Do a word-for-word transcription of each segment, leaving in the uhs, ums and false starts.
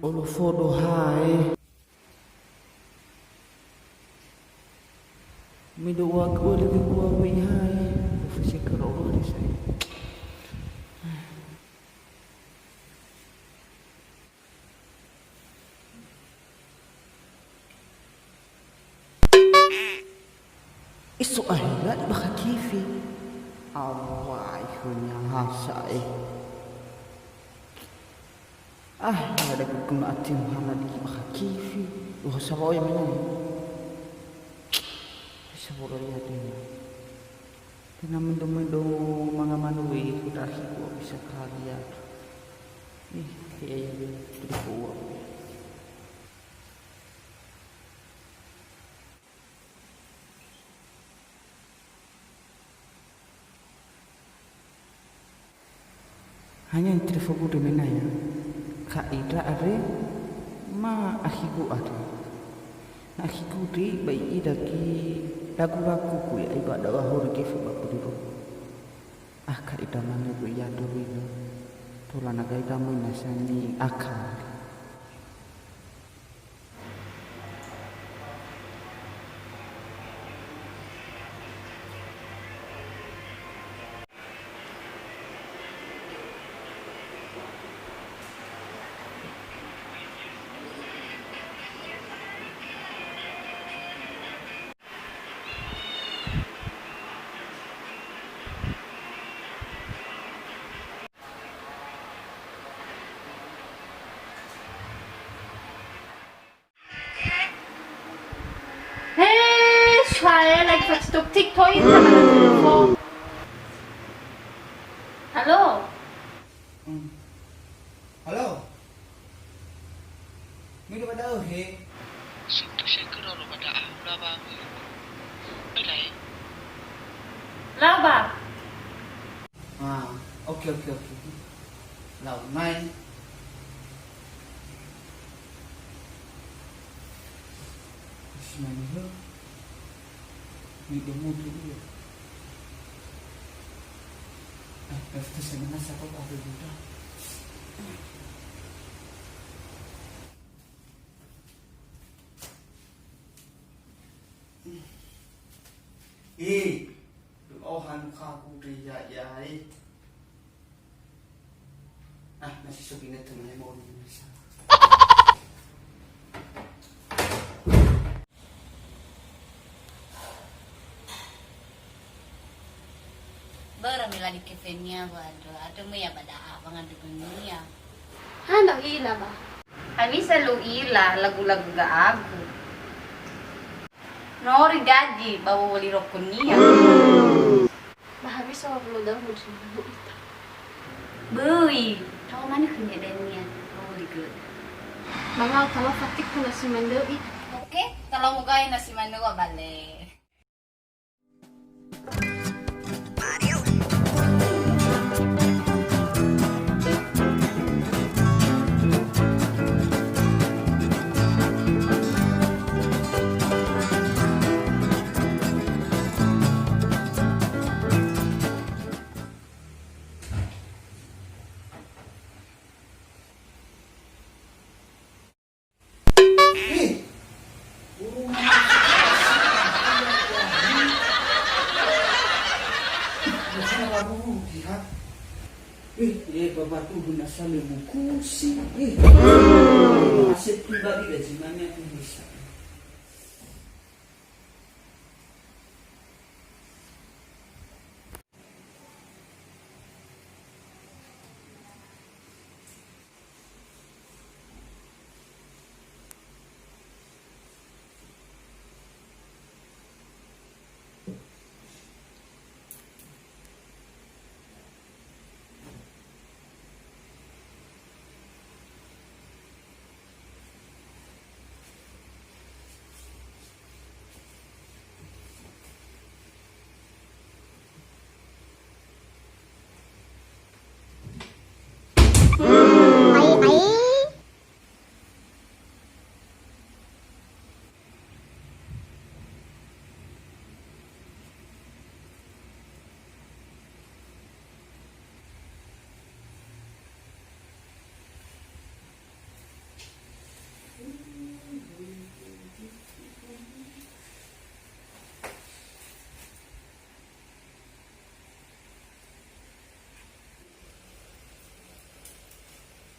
Olo fodo hae. Mido ua gua lebe gua wei hae. Ofisi ke ro ro di sai. Iso ahila di bakha kifi. Awai khönia ha sa'ae. Ah, ada guguna ati muhala di bakha kifi. Duha sawa oya mena. Sawa oya dena. Tena mendo-mendo manga manö wei, khöra higu bisa kali ya. Ih, kayaknya jadi kuat. Hanya telefogu de menaya. Ka ida are ma akhigu are. Na akhigu de ba i'ida ki lagu-lagugu ya, ai ba dawa hori gefe ba pudiro. Ah, ka ida mane do ya do wina. Tola na gai damai na sani akal. He, suhae lagi fa TikTok, TikTok ini sama dengan telepon. Halo? Hmm. Halo? Mido ba da'ö, he? Sintu sekö ro ba da'a, ula ba. Oi, lae. Lau ba. Ah, oke, oke, oke. Lau, mai. Terus mai nih, he. Ini dia mutu dia. Eh, eh, terus saya nasa kok ada muda. Eh, do'ao hanu khaku de ya'ia, eh. Ah, nasi so binete mai mo ni nasa. Börö me lali kefenia, waduh, ada me ya ba da'a, wangan dunia. Hana ila ba. Hawisa lu ila lagu-lagu ga'agu. Nori gaji ba wowoli rokonia. Ba hawisa wa pulo daun hudu ita. Böi, tao manö khönia dania, wowoli gö. Mama, kalau fatik kena sumendö'i. Oke, kalau mugai nasi manö wa bale. Aku guna sale mukusi. Ih. Aset pribadi dan semuanya aku bisa.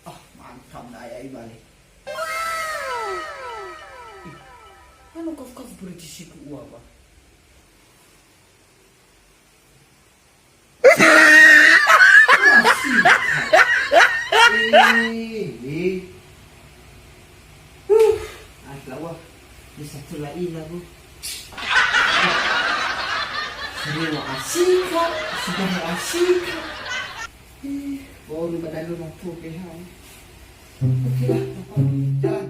Ah, mantap na ya ibalik. Ih, anu kaf-kaf berarti siku ua, Pak. Eh, eh. Huh, ah, lawa. Bisa tula ila, Bu. Semua asika, sudah asika. Eh, baru pada lu waktu P H. Oke lah, apa? Jalan.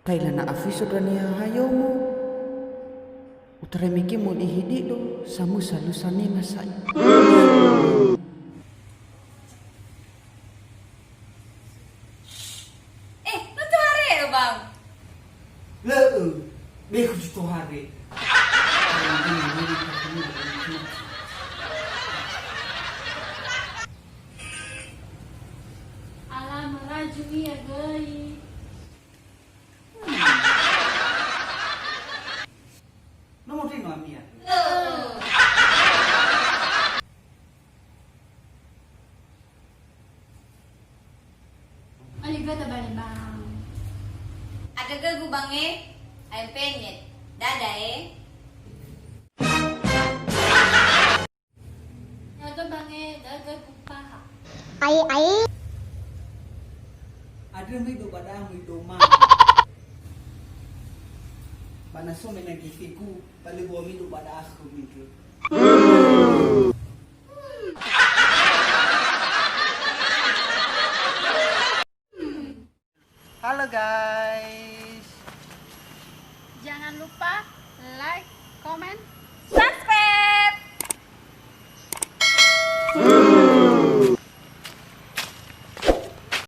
Taila na afiso ndra niha hayomo, utarai mege modihi dido, samösa lusa nena sa'i. Eh, no tohare, Bang? Lö'ö, behu si tohare. Ala maraju ia göi. Nomor lima, Mia. Oli göta bale, Bang. Aga gögu, Bang, e. Ayam penyet. Dadah, e. Da'ö bange, da'ö gögu paha. Ai, ai. Andrö möi do ba da'a möi do ma. Ba na so mena gifegu, ba lö bua mi do ba da'a khömi ndrö. Halo guys. Jangan lupa like, comment,